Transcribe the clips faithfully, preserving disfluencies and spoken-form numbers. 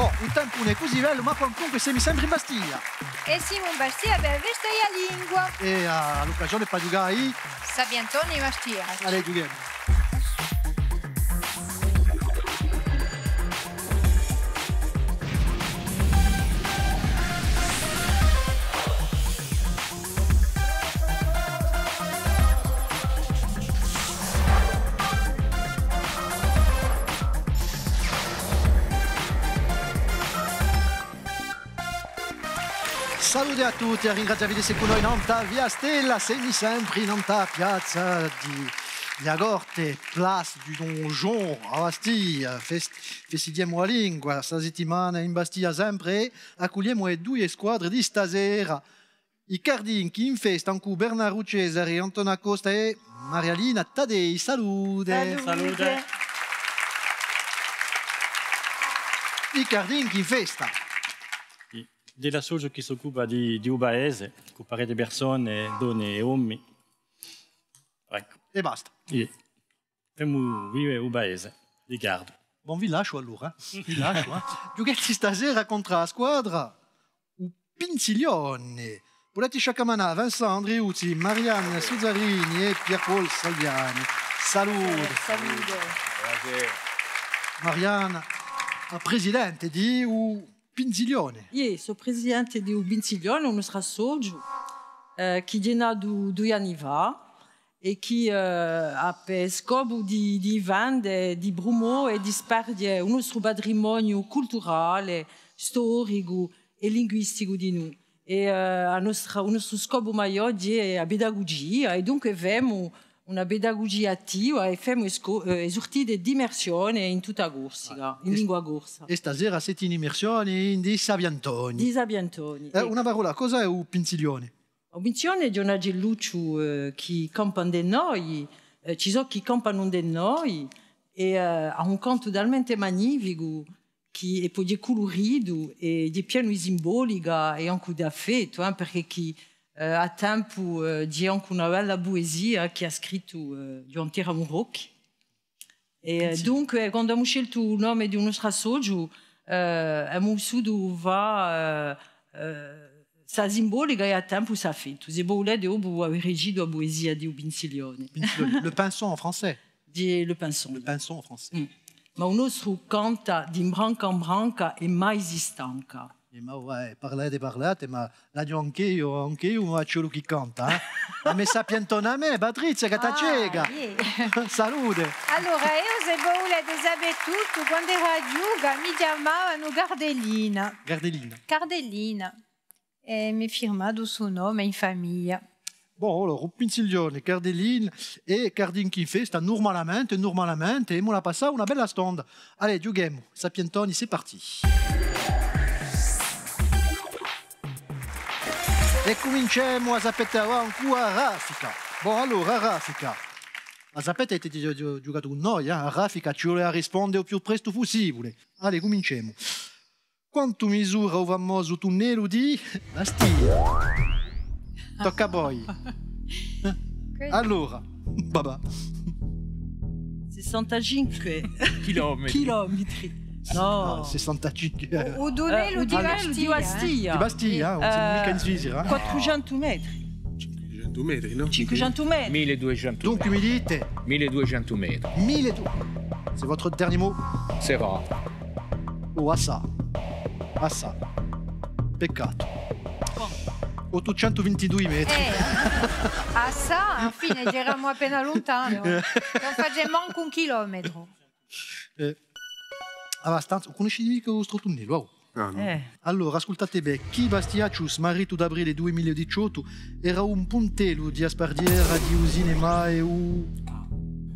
Oh, u tempu ùn hè cusì bellu, ma quantunque semu sempri in Bastia. È simu in Bastia per a festa di a lingua. È, eh, l'occasione per ghjucà à i Sapientoni di Bastia. Allez, ghjuchemu. Salute à tutti, à ringrazià vi d'esse cù noi nant'à Via Stella, semu sempri nant'à a piazza di, di a Corte, Place du Donjon, à Bastia, fest-, festighjemu a lingua, sta settimana in Bastia sempre, è accugliemu e duie squadre di stasera. I Cardinchi in festa incù Bernardu Cesari, Antona Costa è Marialina Taddei. Salute. Salute. I Cardinchi in festa. Di l'associu chì s'occupa di, di u paese, cù parechje persone, donne è omi. Eccu. È basta. Iè. Femu vive u paese di Cardu. Bon villaghju allora, eh? Villaghju, eh? Ghjucheti stasera contr'à a squadra u Pinziglione. Pudeti sciaccamanà Vincent Andriuzzi, Marianne Suzzarini è Pierre-Paul Salviani. Salute. Salute. Marianne, a presidente di u Pinziglione. Iè, sò presidente di u Pinziglione, u nostru associu, eh, chì hè natu dui anni fà, è chì, eh, hà per scopu di, di difende, di prumove è di sparghje u nostru patrimoniu culturale, storicu è linguisticu dinù. È, eh, a nostra, u nostru scopu maiò hè a pedagugia, è dunque femu una pedagugia attiva è femu e sco-, eh, e surtite d'immersione in tutta a Corsica, in lingua corsa. È stasera site in immersione in di Sapientoni. Di Sapientoni, eh, eccu. Una parolla, cosa hè u Pinziglione? U Pinziglione hè un acellucciu, eh, chì campa ind'è noi, eh, ci sò chì campanu ind'è noi, è, eh, hà un cantu talmente magnificu chì, è po hè culuritu, è hè pienu di simbolica è ancu d'affettu, eh, perchè chì, eh, à tempu, eh, hè ancu una bella puesia chì hà scrittu, eh, Ghjuvan Teramu Rocchi. È, eh, dunque, quandu emu sceltu u nome di u nostru associu, eh, emu vulsutu fà, eh, eh, sta simbolica è à tempu st'affettu. S'è vo vulete, dopu vo averete leghjitu a puesia di u Pinziglione. Pinziglione, le pinson en français. Di le pinson. Le pinson en français. Mm. Ma u nostru canta di branca in branca è mai si stanca. Eh, ma, eh, parlate, parlate, ma l'aghju anch'eiu, anch'eiu, ma ci hè u chì canta, eh? A me sapientona à me, Patrizia Gattaceca. Ah, iè. Salute. Allora, eiu, s'è vo vulete sapè tuttu, quand'eru ghjuca, mi chjamavanu Cardellina. Cardellina. Cardellina. È m'hè firmatu stu nome in famiglia. Bon, allora, u Pinziglione, Cardellina è Cardinchi in festa, nurmalamente, nurmalamente, emu da passà una bella stonda. Allez, ghjuchemu, Sapientoni, c'est parti. È cuminciemu, a sapete, avà incù a raffica. Bon, allora, a raffica. A sapete, avete ghju-, ghju-, ghjucatu cù noi, eh? A raffica ci vole à risponde u più prestu pussibule. Allez, cuminciemu. Quantu misura u famosu tunnellu di Bastia? Tocca à voi. Allora, babà. Sessantacinque chilometri. Chilometri. Nò. Ah, sessantacinque. U, u tunnellu di Bastia, eh? Di Bastia, eh? Ùn simu micca in Svizzera, eh? Quattrucentu metri. Cinquecentu metri, nò? Cinquecentu metri. Mille duiecentu metri. Dunque mi dite? Mille duiecentu metri. Mille due-, c'est votre dernier mot? Sarà. Oh, assà. Assà. Peccatu. Ottucentu vintidui metri. Eh, assà, infine, eramu appena luntanu. Ùn face mancu un chilometru. Eh, abbastanza. Cunniscite micca u vostru tunnellu, oh. Ah, nò. Eh. Allora, ascultate bè, chì bastiacciu, smaritu d'aprile dui mila è diciottu, era un puntellu di a sparghjera di u cinemà è u...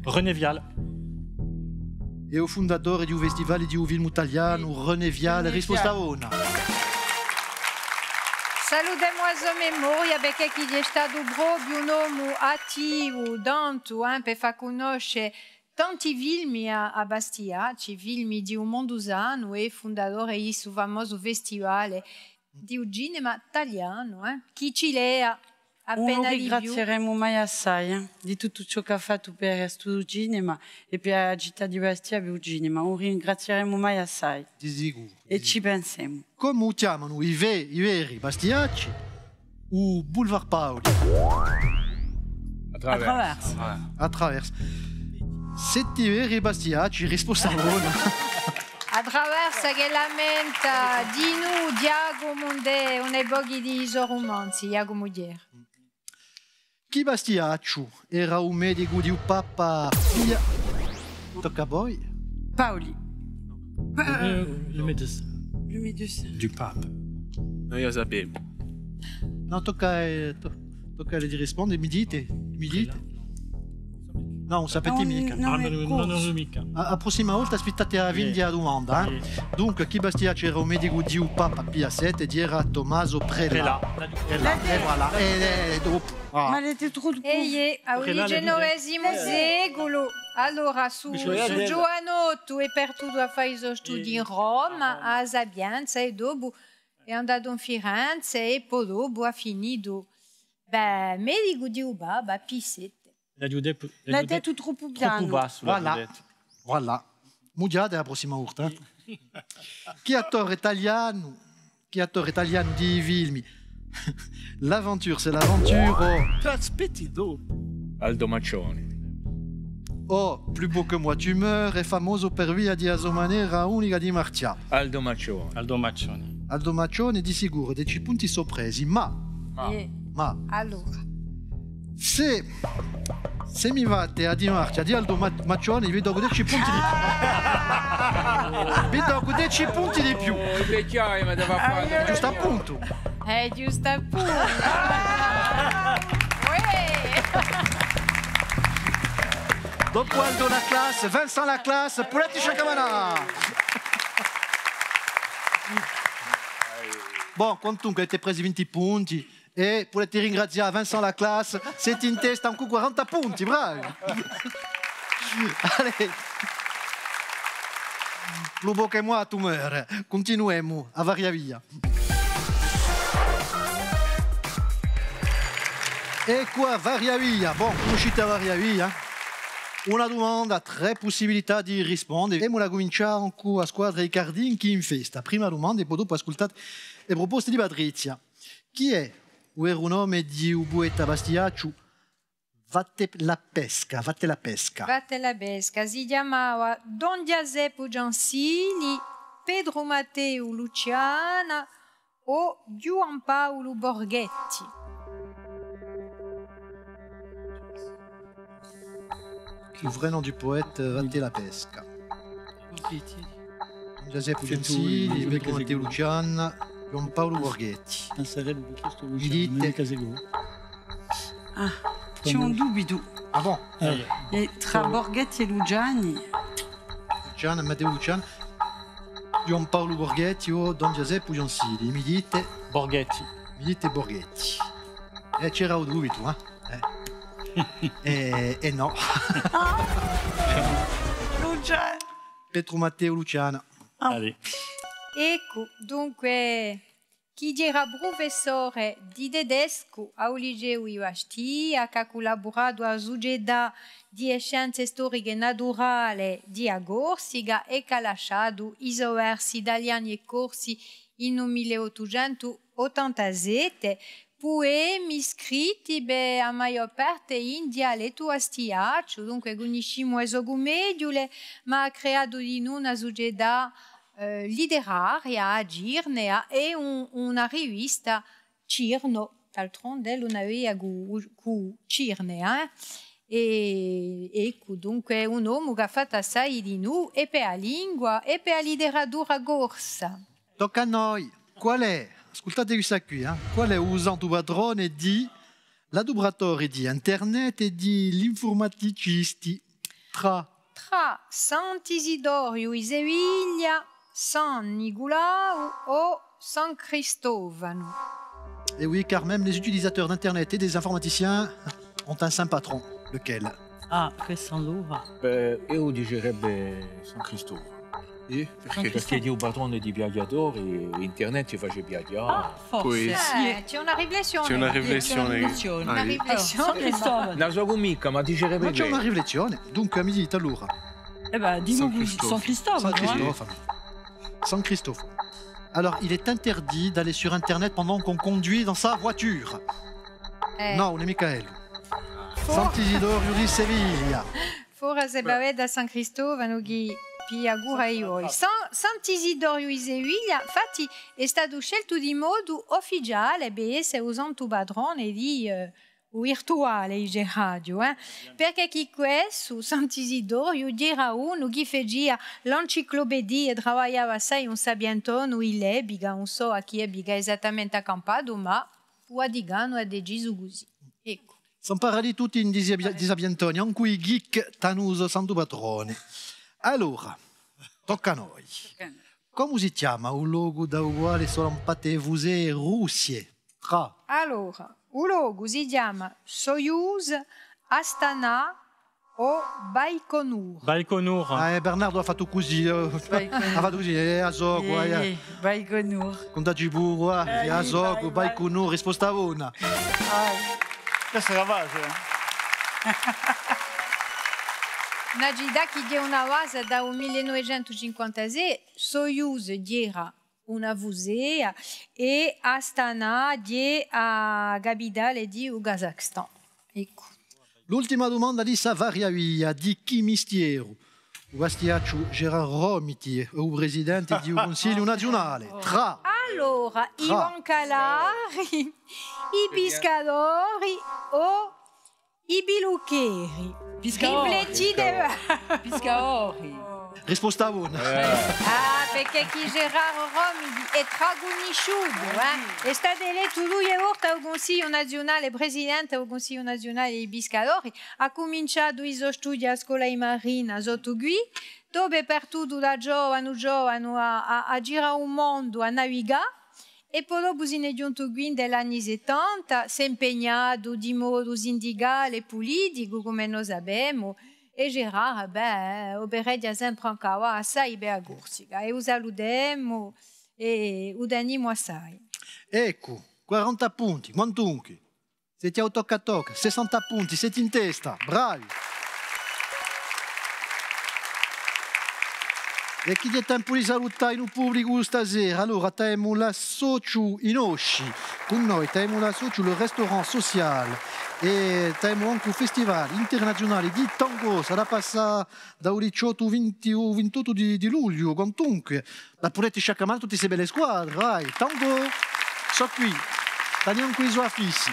René Vial. È u fundatore di u Festivale di u Filmu Talianu, René Vial, risposta bona. Salutemu a so memoria, perchè chì hè statu propiu un omu attivu, tantu, eh, per fà cunnosce tanti filmi à, à Bastia, i filmi di u mondu sanu è fundadore di stu famosu festivale di u cinema talianu, eh, chì ci lea Appena di più. Ùn u ringrazieremu mai assai, eh, di tuttu ciò ch'hà fattu per stu cinema è per a cità di Bastia, per u cinema. Ùn u ringrazieremu mai assai. Di sicuru. È ci pensemu. Comu u chjamanu i ve-, i veri bastiacci? U Boulevard Paoli. À travers. À travers. À travers. Seti veri bastiacci, risposta bona. À travers chì l'ammenta dinù Ghjacumu ind'è, ind'è pochi di i so rumanzi, Ghjacumu Thiers. Chì bastiacciu era u medicu di u Papa Pia... Tocca à voi. Paoli. Le, le médecin. Le médecin. Du pape. Noi a sapimu. Nò, tocca, eh, to-, tocca à voi di risponde, mi dite, mi dite. Nò, ùn sapete micca. Nò, ùn corsu. A, a prossima volta aspittate à finire a dumanda, eh. Dunque, chì bastiacciu era u medicu di u Papa Pia sette, ed era Tommasu Prela. Prela. Prela, eh, voilà. Eh, eh, dopu. Ah. Ma l'avete troppu... È iè, à u diciannovesimu seculu, allora, stu, stu ghjuvanottu hè partutu à fà i so studii in Roma, à a Sapienza, è dopu hè andatu in Firenze, è po dopu hà finitu, bè, medicu di u Papa Pio sette. L'hà dettu troppu pianu. Troppu bassu, l'hà dettu. Voilà. Voilà. Mughjate a prossima volta, eh. Chì attore talianu, chì attore talianu di i filmi L'aventure, c'est l'aventure, o... T'aspetti dopu. Aldo Maccioni. O Plus beau que moi tu meurs hè famosu per via di a so manera unica di marchjà. Aldo Maccioni. Aldo Maccioni. Aldo Maccioni, di sicuru, deci punti sò presi, ma... Ma. Eh. Ma. Allora. Sè, sè mi fate a dimarchja di Aldo Ma-, Maccioni, vi docu deci punti di più. Vi docu deci punti di più. Eh, vechjaia, ma deve fà... Ghjustu appuntu. Eh, ghjustu appuntu. Uè. Dopu Aldo Laclasse, Vincent Laclasse, Puletti Sciaccamanà. Bon, quantunque, avete presu vinti punti. È pudete ringrazià Vincent Laclasse, site in testa cù quaranta punti, bravi! Allez. Plus beau que moi tu meurs. Cuntinuemu à Varia Via. Eccu à Varia Via. Bon, cunniscite à Varia Via? Una dumanda, trè pussibilità di risponde. È emu da cumincià cù a squadra di Cardinchi in festa. Prima dumanda, è po dopu ascultate e pruposte di Patrizia. Chì hè u veru nome di u pueta bastiacciu Vattelapesca? Vattelapesca. Vattelapesca si chjamava Don Ghjaseppu Giansili, Petru Matteu Luciana o Ghjuvan Paulu Borghetti. Le vrai nom du poète, euh, Vattelapesca. Ghjaseppu Giansili, Petru Matteu Luciana, Ghjuvan Paulu Borghetti. Mi dite? Ah, ci hè un dubitu. Ah bon? È trà Borghetti è Luciani. Luciana, Matteu Luciana, Ghjuvan Paulu Borghetti o Don Ghjaseppu Giansili, mi dite? Borghetti. Mi dite Borghetti. Eh, c'era u dubitu, eh? Eh. Eh, eh nò. Luciana. Petru Matteu Luciana. Ah. Allez. Eccu, dunque, chì era prufessore di tedescu à u liceu di Bastia, chì hà cullaburatu à a Sucetà di e Scienze Storiche è Naturale di a Corsica è chì hà lasciatu i so versi taliani è corsi in u mille ottucentu ottantasette, puemi, scritti per a maiò parte in dialettu bastiacciu, dunque cunniscimu e so cumediule, ma hà creatu dinù una sucetà, eh, literaria, a Cirnea, è un, una rivista Cirno, d'altronde, l'avia cù, cù Cirnea, eh? È, eccu, dunque, un omu chì hà fattu assai dinù, è per a lingua, è per a literatura corsa. Tocca à noi. Qual hè, ascultate questa quì, eh? Qual hè u santu patrone di l'adupratori di internet è di l'infurmaticisti? Trà. Trà Sant'Isidoriu di Seviglia, San Niculau o San Cristofanu. Et oui, car même les utilisateurs d'internet et des informaticiens ont un saint patron. Lequel? Ah, questu allora. Bè, eiu dicerebbe San Cristofanu. Eh, perchè? Perchè hè u patrone di i viaghjatori, internet ci face viaghjà. Ah, forse. Poi... Eh, ci hè una riflessione. Ci hè una riflessione. Ci hè una riflessione. Ah, iè. Una riflessione. Allora, San Cristofanu. Ùn la sò micca, ma dicerebbe... Ma ci hè una riflessione. Dunque, mi dite allora. Eh ben, dimu San Cristofanu. San Cristofanu, eh? San Cristofanu. San Cristofanu. Alors, il est interdit d'aller sur Internet pendant qu'on conduit dans sa voiture. Eh. Nò, ùn hè micca ellu. Sant'Isidoriu di Seviglia. Forse bè, vede à San Cristofanu chì piglia cura di voi. San, Sant'Isidoriu di Seviglia, infatti, hè statu sceltu di modu ufficiale per esse u santu patrone di, eh, u virtuale, dice radio, eh. Perchè chì quessu, Sant'Isidoriu, era unu chì facia l'enciclopedia, travagliava assai, un sapientone, in l'epica, ùn sò à chì epica esattamente hà campatu, ma u Vaticanu hà decisu cusì. Eccu. S'amparati tutti in di sapia-, di sapientoni, ancu i geek t'anu u so santu patrone. Allora, tocca à noi. Tocca à noi. Cumu si chjama u locu da u quale sò lampate e fusee russie? Trà. Allora, u locu si chjama Soyuz, Astana o Baikonur. Baikonur. Ah, eh, Bernardo hà fattu cusì, eh. Baikonur. Hà fattu cusì, eh, a so, iè, iè. Baikonur. Cuntaci puru, eh, a so, Baikonur, risposta bona. Ah, questa era a base, eh. Una cità chì hè una base da u mille novecentu cinquantasei, Soyuz era una fusea, è Astana hè a capitale di u Kazakhstan. Eccu. L'ultima dumanda di sta varia via, di chì mistieru u bastiacciu Gérard Romiti hè u presidente di u Cunsigliu Naziunale? Trà. Allora, i bancalari, i piscadori o i piluccheri. Piscadori. Riflettite. Piscadori. Risposta bona. Eh. Ah, perchè chì Gérard Romiti hè tracunnisciutu, eh? Hè statu elettu duie volte à u Cunsigliu Naziunale, presidente à u Cunsigliu Naziunale di i piscadori, hà cuminciatu i so studii à a scola di marina sottu quì, dopu hè partutu da giovanu, giovanu à, à, à girà u mondu, à navigà, è po dopu si n'hè ghjuntu quì in l'anni settanta, s'hè impegnatu di modu sindicale è puliticu, cum'è no sapemu, è Gérard, bè, opereghja sempre ancu avà assai per a Corsica, è u salutemu è u tenimu assai. Eccu, quaranta punti, quantunque. Site à u tocca à tocca, sessanta punti, site in testa, bravi! È chì hè tempu di salutà in u publicu stasera. Allora, t'avemu l'associu I Nosci cù noi, t'avemu l'associu Le Restaurant Social, è t'avemu ancu u Festival Internaziunale di Tango, sarà passà da u diciottu à u vinti, u vintottu di, di lugliu, quantunque. Ma pudete sciaccamanà tutte ste belle squadre, vai, tango, sò quì, tenimu ancu i so affissi.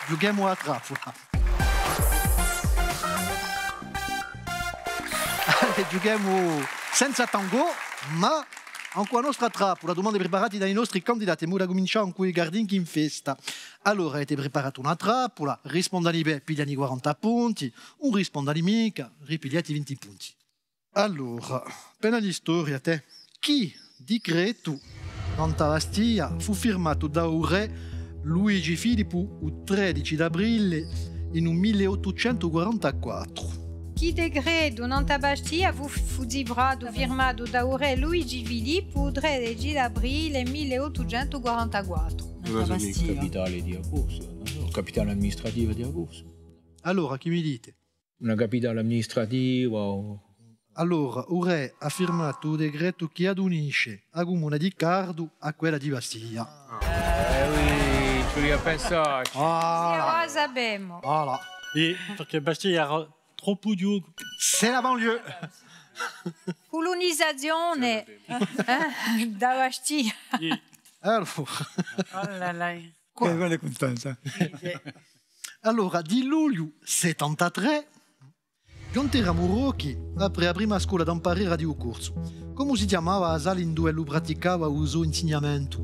Ghjuchemu à a trappula. Allez, ghjuchemu senza tango, ma ancu a nostra trappula, dumande preparate da i nostri candidati, è avemu da cumincià cù i Cardinchi in festa. Allora, avete preparatu una trappula, rispondani bè, pigliani quaranta punti, ùn rispondani micca, ripigliati vinti punti. Allora, appena di storia, tè. Chì dicretu nant'à Bastia fù firmatu da u rè Luigi Filippu u tredeci d'aprile in u mille ottucentu quarantaquattru? Chì dicretu nant'à Bastia fù, fù zifratu, firmatu da u rè Luigi Filippu u tredeci d'aprile mille ottucentu quarantaquattru? Nant'à Bastia. Capitale di a Corsica, ùn sò, capitale amministrativa di a Corsica. Allora, chì mi dite? Una capitale amministrativa o... Allora, u rè hà firmatu u decretu chì adunisce a cumuna di Cardu à quella di Bastia. Eh oui, ci vulia à pensà. Ah, sì, avà sapemu. Voilà. È perchè Bastia era troppu ghjò. C'est la banlieue. Culunizazione, eh, da Bastia. Allora. Oh là là. Quale, quale Custanza? Allora, di lugliu settantatrè, Ghjuvan Teramu Rocchi apre a prima scola d'amparera di u corsu. Cumu si chjamava a sala induve ellu praticava u so insignamentu?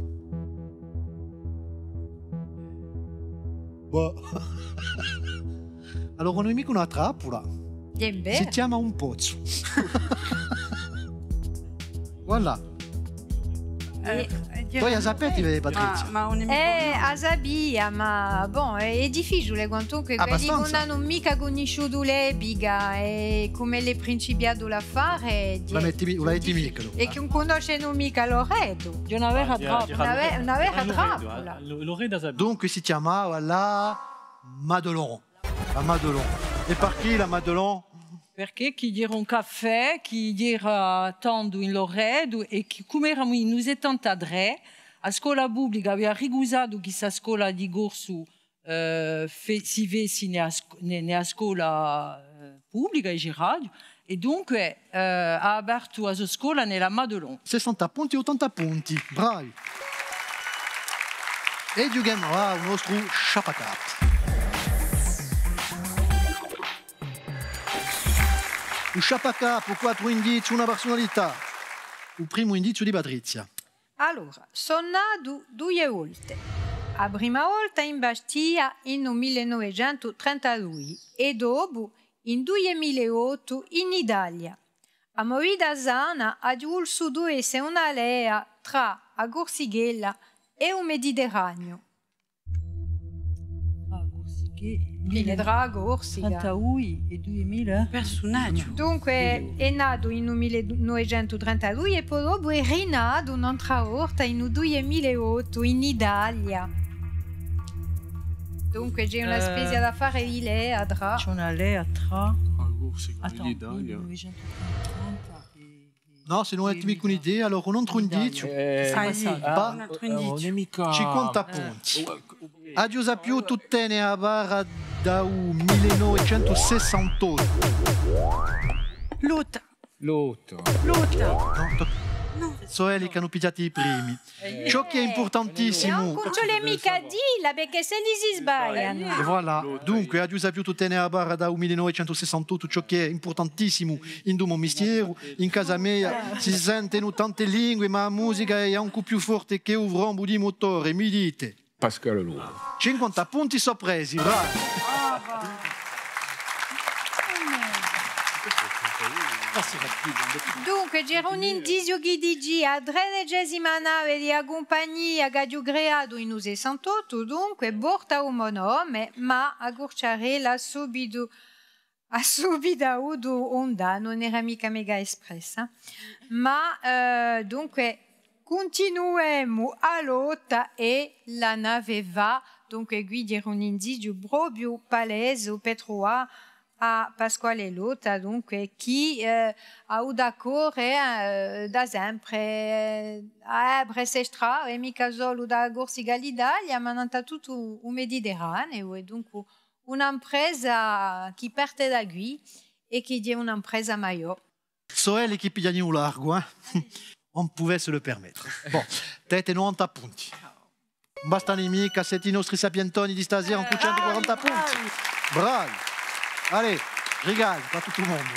Boh. Allora, ùn hè micca una trappula. Si chjama un pozzu. Voilà. Eh, voi a sapete, Patrizia? Ma, ma ùn hè micca... Eh, a sapia, ma, bon, hè, hè difficiule, quantunque, quelli chì ùn anu micca cunnisciutu l'epica è cum'ellu hè principiatu l'affare, ùn la metti mi-, ùn la metti micca, è chì ùn cunnoscenu micca Loretu. Hè una vera trappula. Una ve-, una vera trappula. Dunque si chjamava la Madelon. La Madelon. È perchè la Madelon? Perchè chì era un caffè chì era tandu in Loretu è chì, cum'eramu in u settantatrè, a scola publica avia ricusatu chì sta scola di corsu, eh, fe-, si fessi in a sc-, in a, in a scola, eh, publica, diceraghju, è dunque, eh, hà apertu a so scola in a Madelon. Sessanta punti, ottanta punti, bravi! È ghjuchemu à u nostru sciappacapu. U sciappacapu, quattru indizii, una persunalità. U primu indiziu di Patrizia. Allora, sò natu duie volte. A prima volta in Bastia in u mille novecentu trentadui è dopu in dui mila è ottu in Italia. A mo vita sana aghju vulsutu esse una lea trà a Corsichella è u Mediterraniu. Trà a Corsica, trà a Corsica. Trentadui è dui mila. Persunaghju. Dunque, hè natu in u mille novecentu trentadui è po dopu hè rinatu un'antra volta in u dui mila è ottu in Italia. Dunque, ci hè una spezia d'affare di lea trà. Ci hè una lea trà. A Corsica, l'Italia. Nò, s'è ùn avete micca un'idea, allora un antru indiziu. Eh, ah, un antru indiziu. Cinquanta punti. Aghju sapiutu tene a barra da u mille novecentu sessantottu. L'ottu. L'ottu. L'ottu. Nò, to-, sò elli chì anu pigliatu i primi. Ciò chì hè impurtantissimu. È ùn ci vole micca à dilla, perchè s'elli si sbaglianu. È voilà. Dunque, aghju sapiutu tene a barra da u mille novecentu sessantottu, ciò chì hè impurtantissimu in u mo mistieru, in casa mia si sentenu tante lingue, ma a musica hè ancu più forte chè u frombu di mutore, mi dite. Pascal Lourdes. Cinquanta punti sò presi, bravi! Dunque, c'era un indiziu chì dicia a tredecesima nave di a cumpagnia ch'aghju creatu in u sessantottu, dunque, porta u mo nome, ma a curciarella hà subitu, hà subitu avutu un dannu, ùn era micca mega espressa. Ma, eh, dunque, cuntinuemu a lotta è la nave và, dunque, quì c'era un indiziu propiu palese per truvà à Pasquale Lotta, dunque, chì, eh, hà avutu à core, eh, da sempre, eh, à apre ste strade, è micca solu da a Corsica à l'Italia, ma nant'à tuttu u Mediterraneu, è dunque un'impresa chì parte da quì è chì hè un'impresa maiò. Sò elli chì piglianu u largu, eh? On pouvait se le permettre. Bon, t'avete novanta punti. Ùn bastanu micca, site i nostri sapientoni di stasera cù centu quaranta punti. Bravi! Allez, rigali per tuttu u mondu.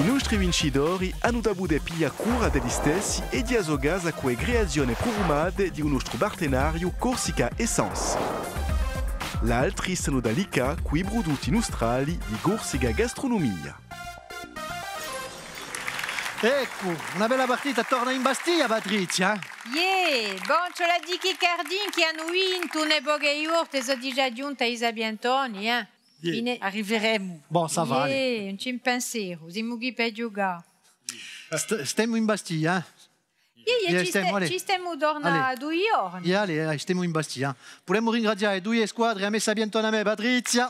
I nostri vincitori anu da pudè piglià cura d'elli stessi è di a so casa cù e creazione prufumate di u nostru partenariu Corsica Essence. L'altri s'anu da liccà cù i prudutti nustrali di Corsica Gastronomia. Eccu, una bella partita torna in Bastia, Patrizia, eh? Iè, bon, ci vole à dì chì i Cardinchi anu vintu, in pochi ghjorni sò digià ghjunti i Sapientoni, eh? Iè. Arriveremu. Bon, ça va, allez. Iè, ùn ci hè penseru, simu quì per ghjucà. St-, stemu in Bastia, eh? Iè, iè, ci stemu, allez. Ci stemu torna dui ghjorni. Iè, allez, allez, stemu in Bastia. Vulemu ringrazià e duie squadre, a mo sapientona à mè, Patrizia.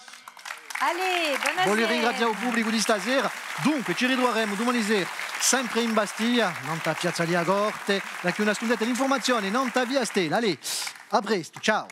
Allez, bona sera. Vogliu ringrazià u publicu di stasera. Dunque, ci ritruveremu dumane sera, sempre in Bastia, nant'à a Piazza di a Corte, da quì à una stundetta l'infurmazione, nant'à Via Stella. Allez, à prestu, ciao.